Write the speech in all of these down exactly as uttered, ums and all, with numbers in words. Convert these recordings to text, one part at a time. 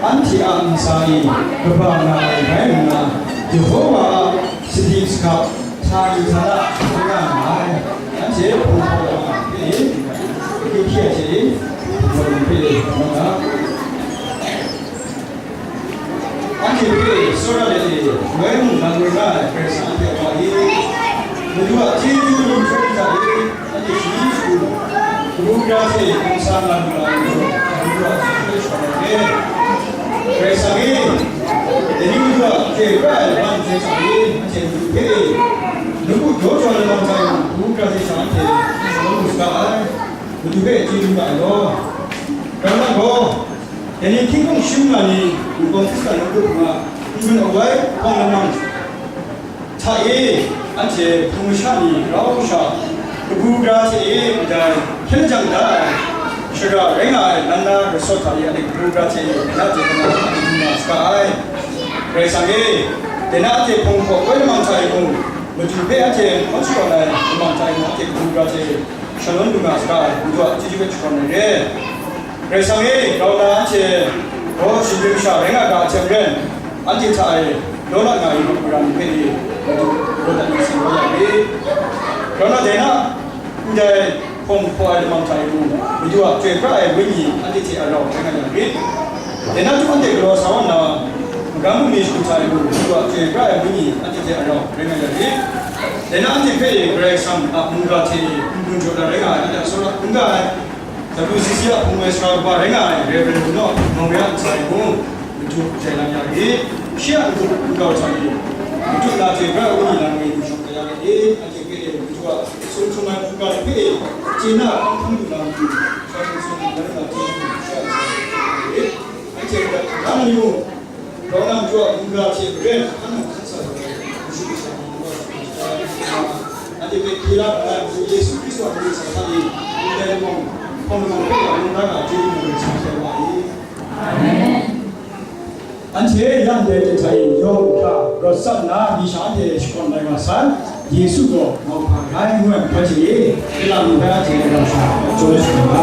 Anhte a ntsa e kaba nga ai rai nna, Yehova a sadi sahkap, htani htana n nga nga ai. Anhte hpung hpaw lama hpe e, Ezekiel hte e, Hpung hpaw lama hpe e, nga nga. Anhte hpe tsawra let e, shaloi mung nang rai nga ai Karai Kasang a hpe wa e, Madu a chyeju lu hkrum hta e, anhte shani shagu, kabu gara hte hpung sa nga lu na majaw, Madu a chyeju hpe shakawn ai re. Karai Kasang e, dai ni Madu a chyoi pra ai lam hte hta e, anhte Madu hpe e, nawku daw jaw ai lam hta e mung, kabu gara hte sha anhte shalawm lu saga ai, Madu hpe chyeju nga ai law. Grau na gaw, dai ni hkying hpung shim nga ni, Wunpawng Hkristan nawku hpung a n-gun awai hpawng lamang hta e, anhte hpung masha ni grau sha, kabu gara hte e ndai hkyen lajang da ai, shara rai nga ai nan na rasawt hta e anhte kabu gara hte e na hte na anhte du nga saga ai. Karai Kasang e, dai na anhte hpung hpaw koi lamang hta e mung, Madu hpe anhte hkawn shakawn ai lamang hta e mung, anhte kabu gara hte e shalawm lu nga saga ai, Madu a chyeju hpe shakawn ai re. Karai Kasang e, grau na anhte gaw shinggyim masha rai nga ga ai hte maren, anhte hta e law la nga ai mungkan ni hpe e, Madu raw dat na seng kau ya rit. Grau na dai na, ndai hpawng hpaw ai lamang hta e mung, Madu a chyoi pra ai Wenyi anhte hte a rau rai nga ya rit. Dai na tup anhte galaw sa wa nna, magam bungli shagu hta e mung, Madu a chyoi pra ai Wenyi anhte hte a rau rai nga ya rit. Dai na anhte hpe e Karai Kasang a mungga hte e n-gun jaw na rai nga ai, anhte a tsawra n ga ai, W C C a hpung ai sara kaba rai nga ai Reverend Naw Mawng Re a ntsa e mung, Madu jai lam ya rit. Shi a n-gun n-gau hta e, Madu na chyoi pra ai Wenyi na ngoi lu shawng kaya rit. Anhte hpe e Madu a sung htum ai mungga hpe e, chye na hkam hkam lu na matu, sha hkrum sung hkrum na chye lu, shi a ntsa e hkrum rit. Anhte hpe hkam na ni mung, Grau na Madu a mungga hte maren hkan nang hkan sa ai, Madu Kasha a mungga hte maren hkan nang, anhte hpe hkye la ai Madu Yesu Hkristu a mying hta e, ndai lamang, hpawng lamang hpe ya mung na ga chyeju mung sa hte wa i. Amen. Anhte yang dai hte hta e yawng hkra rawt tsap nna, ni sha anhte shakawn lai wa sai. Yesu gaw mauhpa rai ngu ai hpe hte e, Pilat mung rai a hte e rau sha, jaw shaga.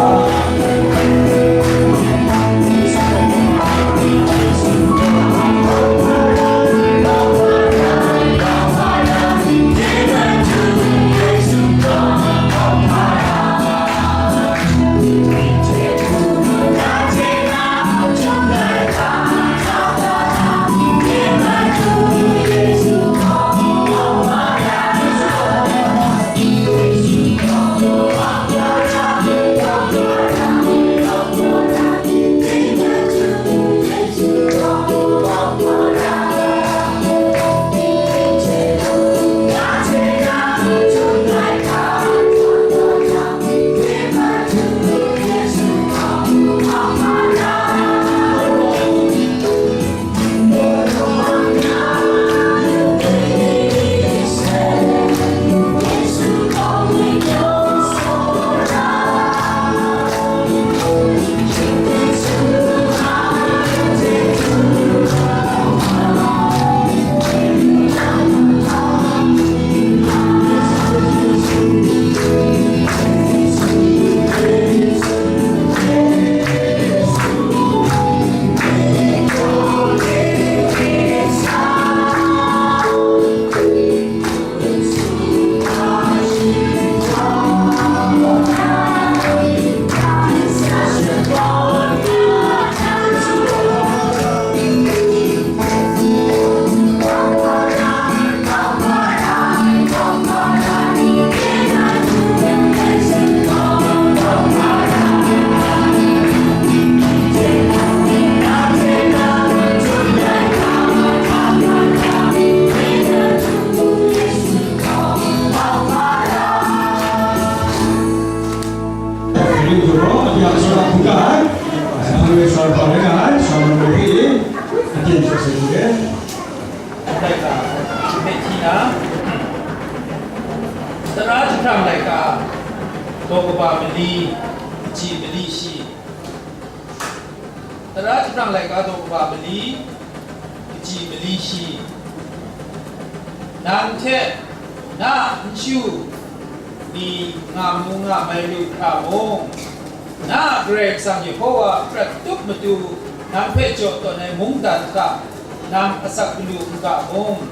Laika, Mehti na, Tara jahprang laika, daw kaba mali, kaji mali shi. Tara jahprang laika daw kaba mali, kaji mali shi. Nang hte na nchu ni nga mu nga mai lu hkra mung, na Karai Kasang Yehova prat tup matu Nang hpe jaw tawn ai mungdan hta nang asak galu n ga mung,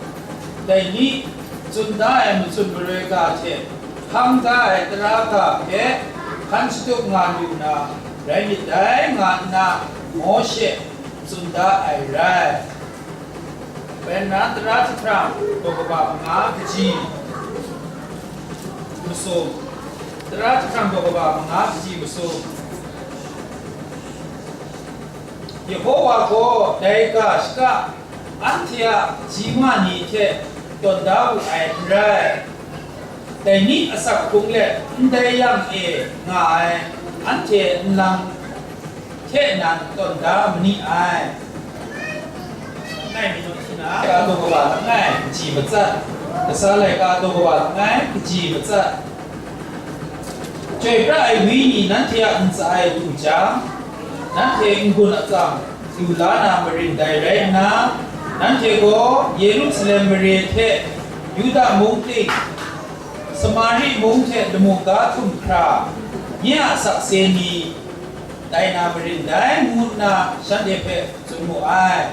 dai ni tsun da ai matsun maroi ga hte hkang da ai tara ga hpe hkan shatup nga lu na rai myit dai, nga nna Mawshe tsun da ai rai. Bai nna, Tara jahprang daw kaba manga kaji masum. Tara jahprang daw kaba manga kaji masum. Yehowa gaw dai ga shaka anhte a ji ma ni hte tawn da wu ai n rai. Dai ni asak hkrung let ndai yang e nga ai anhte nlang hte nan tawn da ma ni ai. Ngai mi nang hti na, ka daw kaba langai, kaji matsat, kasa laika daw kaba langai, kaji matsat. Chyoi pra ai Wenyi nanhte a ntsa e du jang, nanhte n-gun atsam du la na marin dai rai nna, nanhte gaw Yerusalem mare hte Yuda mung ting, Samari mung hte lamu ga htum hkra, nye a sakse ni tai na marin dai, ngu nna shanhte hpe tsun mu ai.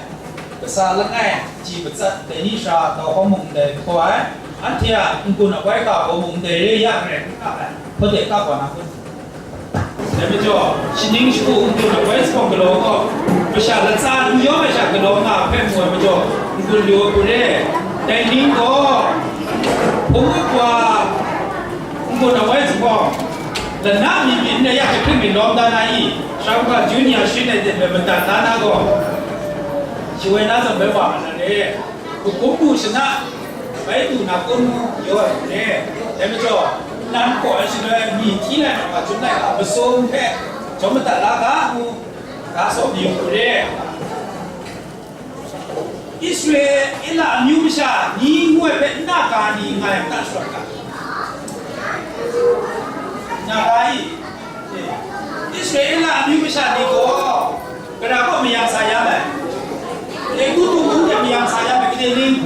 Kasa langai, kaji matsat, dai ni hkra tau hkawm mung ndai hkaw ai, anhte a n-gun a wai ga gaw mung ndai re ya garai n kap ai, hpawt de kap wa na kun? Dai majaw, shaning shagu n-gun a wai zuphpawng galaw gaw, masha latsa n yawm ai sha galaw nga hpe mu ai majaw, n-gun lu ai hku re. Dai ning gaw, hpung up wa n-gun a wai zuphpawng, lana mi byin ai ya jahpring mi lawm da na i, Shawng ga Junior Shrin ai de matan da na gaw, shawoi na zawn bai wa ma na re. Hkum mu shana bai du na kun mu yaw ai hku re. Dai majaw, nnan kaw ai shaloi mi hti lai na wa jum lai ga, masum hpe jawm madat la ga ngu, ga saw mayu hku re. Israela amyu masha ni ngu ai hpe n na ga ni nga yang ta shawt ga? N na ga i? Israela amyu masha ni gaw, Gara kaw mayang sa ya ai. Egutu mung de mayang sa ya ai, gade ning?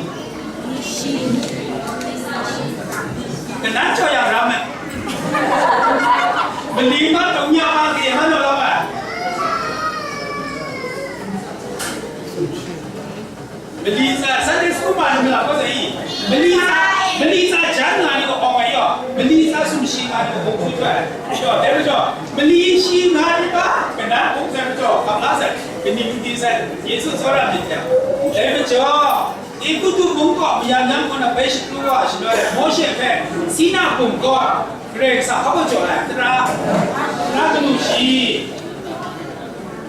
Kanan jaw yang ram ai. Mali ma tawng ya ma, gade ma naw lam ai. Mali tsa, Sunday school ma ni ma la ko sa i. Mali tsa, mali tsa jan nga ni ko ong ai yo. Mali tsa sumshi nga ni ko hok sut ai. Yo, dai majaw, mali shi nga ni ba, kanan hpung sai majaw, kam la sai, kaning di sai, Yesu tsawra myit yang. Dai majaw, Egutu mung kaw mayam yang kaw na bai shakru wa shaloi, Mawshe hpe, Sina hpung kaw, Karai Kasang hkap jaw ai, tara, tara kanu shi.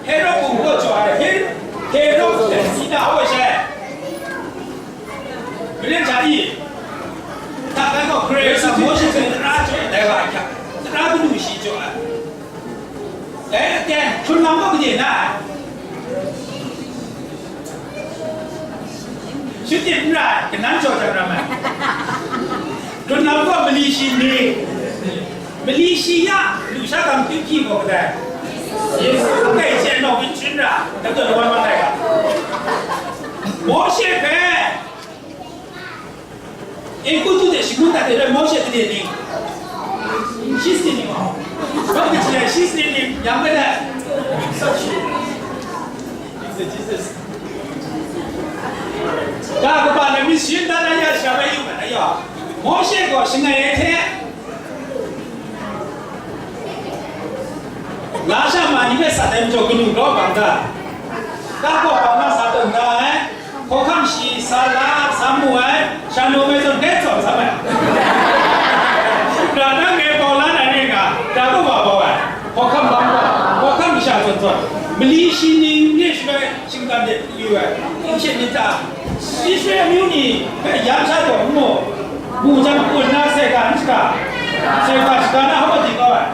Herod hpung kaw jaw ai, Her-, Herod hte Sina hkap shai. Maren hta i, hta kai gaw Karai Kasang Mawshe hpe tara jaw ai, dai wa ai hkyak, tara kanu shi jaw ai. Dai aten, hkrun lam gaw gade na ai? Shut dim n ra ai, kanan jaw jang ram ai. Hkrun lam gaw mali shi ni, mali shi ya, lusha gam kyu hpyi gaw kadai? Yesu kai hte nawng n chyun ra, dai gaw lawan wan ai ga. Mawshe hpe, Egutu hte shangun dat de rai, Mawshe gade ning? Shi sini ning gaw. Bai kaji ai shi sini ning, yang bai dai. Sa shi. Jesus, Jesus. Ga kaba na mi shin dan na ya sha bai yu ma na ya. Mawshe gaw shangai ai hte, lasha ma ni hpe sat ai majaw kanu law bang ga, ga gaw bang na sa tawn da ai. Hkawhkam shi sa la, sa mu ai, sha nu ai zawn hkrai tsawm sa ai. Ra na ngai bau la na re nga, ra kaw wa bau ai. Hkawhkam bang gaw, hkawhkam masha zawn zawn, mali shi ning re shaloi shinggan de pru yu ai, n hte myit ta? Israel amyu ni hpe yan sha taw n mu, mu jang kun na sai ga n shaga, sai ga shaga na hpa di kau ai,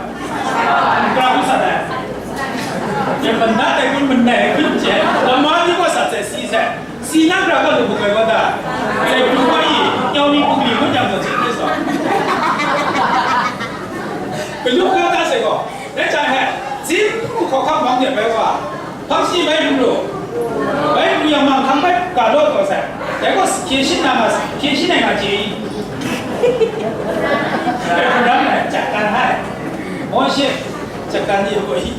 nkra hku sat ai. Jan manat ai kun manai ai kun hte, lama ni gaw sat sai si sai. Si na hkra gaw lu hkrai gaw ta? Dai pru gaw i, nyau ni hpung li hkun jang gaw chye hte sa. Galu gaw ta sai gaw, dai jang he, zi hkru hkawhkam hpang de bai wa, hpang shi bai lu lu, bai lu yang mang hkang bai ga law taw sai. Dai gaw hkye shin na nga, hkye shin ai nga chye i. Dai hkun ram ai, jat kan hai. Mawshe, jat kan ni gaw i.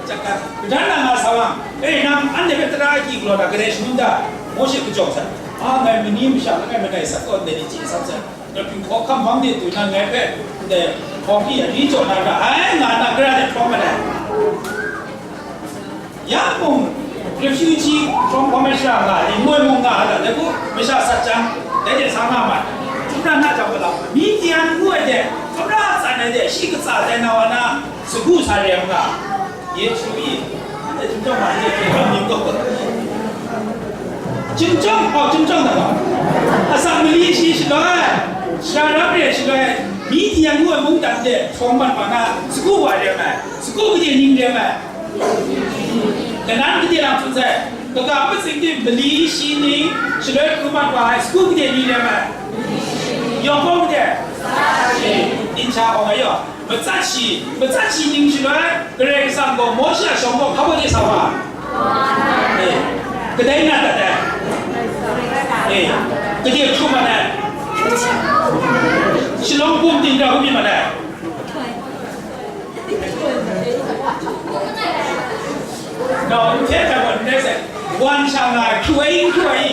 Chak hkan, kadan na nga sa wang, e, nang anhte hpe tara agyi galaw na, kadai shangun da? Mawshe kajawng sai, a, ngai mani masha langai mangai sat kaw ndai ni chye sat sai, ngai hpinghkaw hkam hpang de tu na, ngai hpe ndai hpawng hpyi ari jaw na ra ai, nga na, gara de hprawng mat ai. Ya mung, refugee from Commercial nga ai ni, moi mung nga ai, dai hku masha sat jang, dai de sa nga mat. Shawng na jang malau, Midian ngu ai de, Tamra tsan ai de, shi katsa tai na wa na, sagu sa rem nga. Yesu i, anhte chyum chyawm ma, anhte hkye hkrang mying gaw. Chyum chyawm, hpau chyum chyawm na gaw. Asak mali shi shaloi, sara rap re shaloi, Midian ngu ai mungdan de, hprawng mat wa na, sagu wa rem ai, sagu gade ning rem ai. Kanan gade lam tsun sai, kaga matsing de mali shi ning, shaloi hkru mat wa ai, sagu gade ning rem ai. Yawng gaw gade? Ning sha awng ai yaw. Matsat shi, matsat shi ning shaloi, Karai Kasang gaw Mawshe a shawng gaw hpa baw de sa wa? Eh, kadai na dat ai? Eh, gade hkrum mat ai? Shalawng bum ting ra hkrum mat ai? Nau, n hte hkrai gaw n rai sai. Wan sha nga ai, hkru ai, n hkru ai,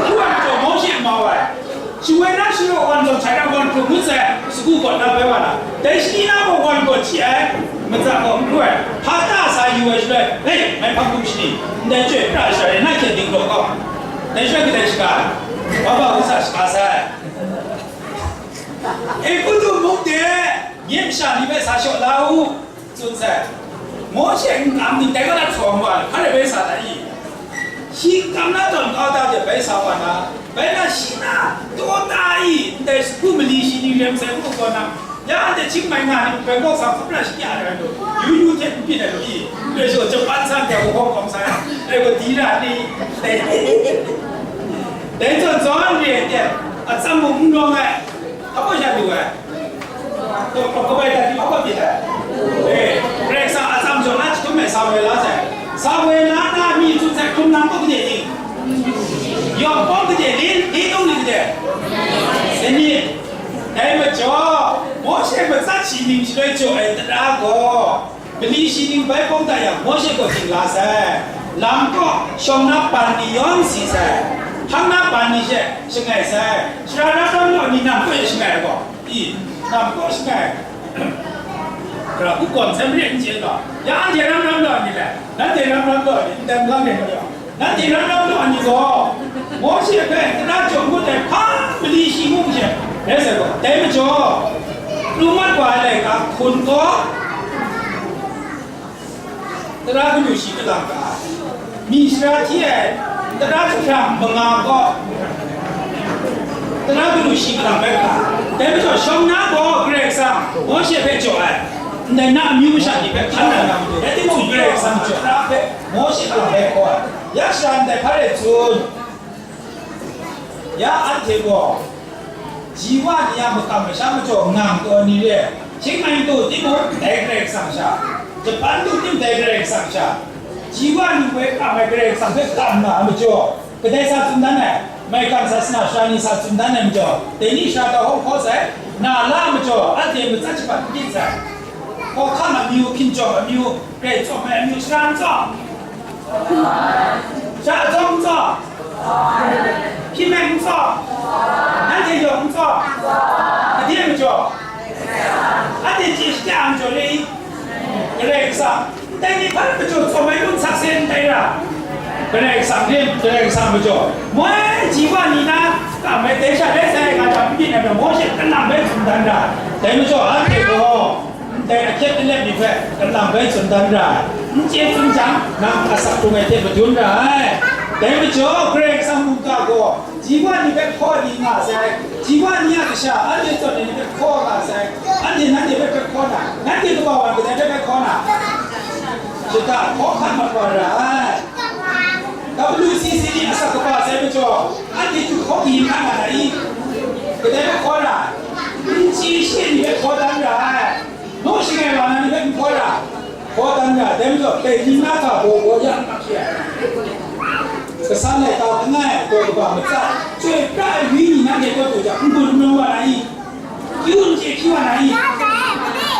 hkru ai majaw, Mawshe n mau ai. Shawoi na sharaw wan zawn htai na wan hkru ngut sai, sagu gaw na bai wa na. Dai shani na gaw wan gaw hti ai, matsa gaw n hkru ai. Hpa ta sa yu ai shaloi, hei, mai hpang hkum shani, ndai chyoi pra ai sha rai na hkyen ding galaw kau. Dai shaloi kadai shaga ai? Wa ba hku sa shaga sai. Egutu mung de, nye masha ni hpe sa shaw la u. Tsun sai. Mawshe n kam ni dai wa na hkawm wa, hpa rai bai sa da i? Shi kam na tawn kau da de bai sa wa na, bai na shi na taw ta i? Ndai sagu mali shi ni rem sai ngu gaw na, ya anhte hkying mai nga ni Bangkok sa hkrum na shi kya ai lu, yu yu hte n byin ai lu i? Ndai shaw Japan san de Hong Kong san, dai gaw di ra ni, dai, dai zawn zawn re ai de, atsam mung n rawng ai, hpa baw sha lu ai. Kabai dat ni hpa pyi ai? E, Karai Kasang a atsam jaw na chyahtum ai sa woi la sai. Sa woi la na mi tsun sai hkrum nang gaw gade ting? Yawng pawng gade li, li tawng li gade? Sanit. Dai majaw, Mawshe matsat shi ning shaloi jaw ai tara gaw, mali shi ning bai pawng dat yang, Mawshe gaw ting la sai. Lam kaw shawng na ban ni yawn si sai. Hpang na ban ni she shangai sai. Sara na ram law ni nang kaw e shangai ai gaw, i, nang kaw shangai. Gara hku gawn sai mare n chye gaw, ya anhte ram ram law ni le, nanhte ram ram law ni, ndai n gang de majaw, nanhte ram ram law ni gaw, Mawshe hpe tara jaw ngut ai hpa mali shi ngu she, rai sai gaw, dai majaw, pru mat wa ai laika hkun gaw, tara kanu shi kalang ga, mi sara hti ai tara jahprang manga gaw, tara kanu shi kalang bai ga, dai majaw shawng na gaw Karai Kasang Mawshe hpe jaw ai, ndai na amyu masha ni hpe hkan na nga majaw, rai timung, Karai Kasang jaw na hpe Mawshe kalang bai hkaw ai, ya sara ndai hpa rai tsun. Ya anhte gaw, ji wa ni a makam masha majaw ngang taw ni re, hkying mai tu timung, dai Karai Kasang sha, Japan tu tim, dai Karai Kasang sha, ji wa ni woi kam ai Karai Kasang hpe kam nga ai majaw, kadai sa tsun dan ai, maigan sasana sara ni sa tsun dan ai majaw, dai ni sara ta hawng hkaw sai, na la ai majaw, anhte matsat shabat n myit sai. Hkawhkam amyu, hkinjawng amyu, grai tsawm ai amyu, sara n tsawm? Sara tsawm n tsawm? Hpyi mek n tsawm? Nanhte yawng n tsawm? Gade majaw? Anhte chye shada ai majaw re i? Karai Kasang, ndai ni hpa majaw tsawm ai kun sakse ndai ra? Karai Kasang rim, Karai Kasang majaw. Moi ji wa ni na, ka mai dai sha dai sai nga jang, n byin ai majaw, Mawshe kalang bai tsun dan ra. Dai majaw, anhte gaw, ndai ahkyep alep ni hpe kalang bai tsun dan ra ai. N chye tsun jang, nang asak hkrung ai hte madun ra ai. Dai majaw, Karai Kasang mungga gaw, ji wa ni hpe hkaw ai ni nga sai, ji wa ni a kasha, anhte zawn ai ni hpe hkaw nga sai, anhte nanhte hpe hpe hkaw na, nanhte kaba wan kadai hpe hpe hkaw na, shada hkaw hkan mat wa ra ai. W C C ni asak kaba sai majaw, anhte du hkaw di hkan nga na i? Kadai hpe hkaw na, n chye she ni hpe hkaw dan ra ai. Naw shangai wa na ni hpe n hkaw ra, hkaw dan ra, dai majaw, dai hpyi na hta baw baw ya n ap hte ai. Kasan laika langai ai taw kaba matsat, chyoi pra ai wenyi nanhte kaw taw jang, n gun n rawng wa na i? Kyu n chye hpyi wa na i?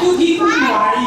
Kyu hpyi n wa na i?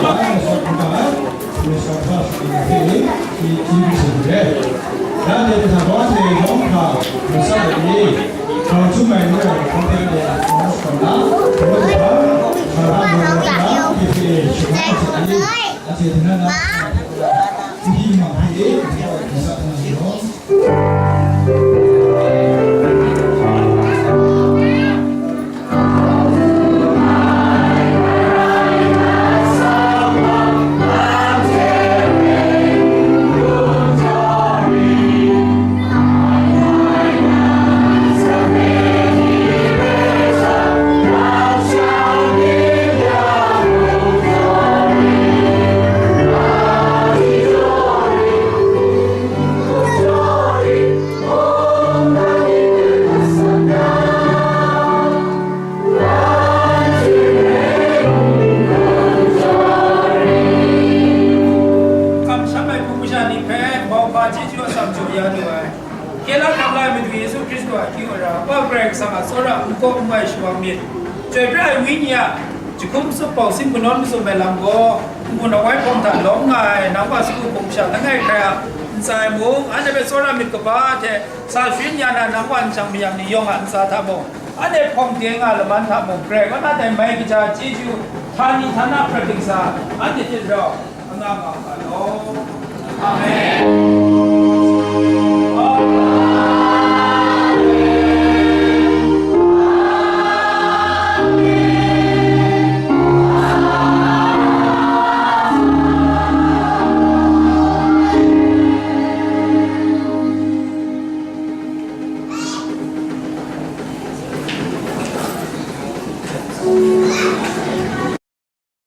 Hkristu a masha hkungga ai, masha hpa shingkang hpe shi chyeju hte re. Nanhte hta wa hte yawng hkra masha de, grau chyum ai ngu ai hkawm hpe de, masha hkawm na, ngu ai hpa, masha hpa ngu ai hkawm na, hte hpe shingkang hte de, anhte hte na na, N P Mangpi e, N P Mangpi sa na ni gaw. Karai Kasang a tsawra n kaw n mai shawa myit. Chyoi pra ai Wenyi a jahkum tsup bau sin kanawn matsup ai lam gaw, n-gun awai hpawng hta lawm nga ai, nang wa sagu hpung sha langai hkrai a ntsa e mung, anhte hpe tsawra myit kaba hte sa sharin ya na, nang wa nshang mayam ni yawng a ntsa hta mung, anhte hpawng de nga laman hta mung, Karai kaw na dai mai kaja chyeju, htani htana prat dingsa, anhte hte rau, anga nga u ga law. Amen.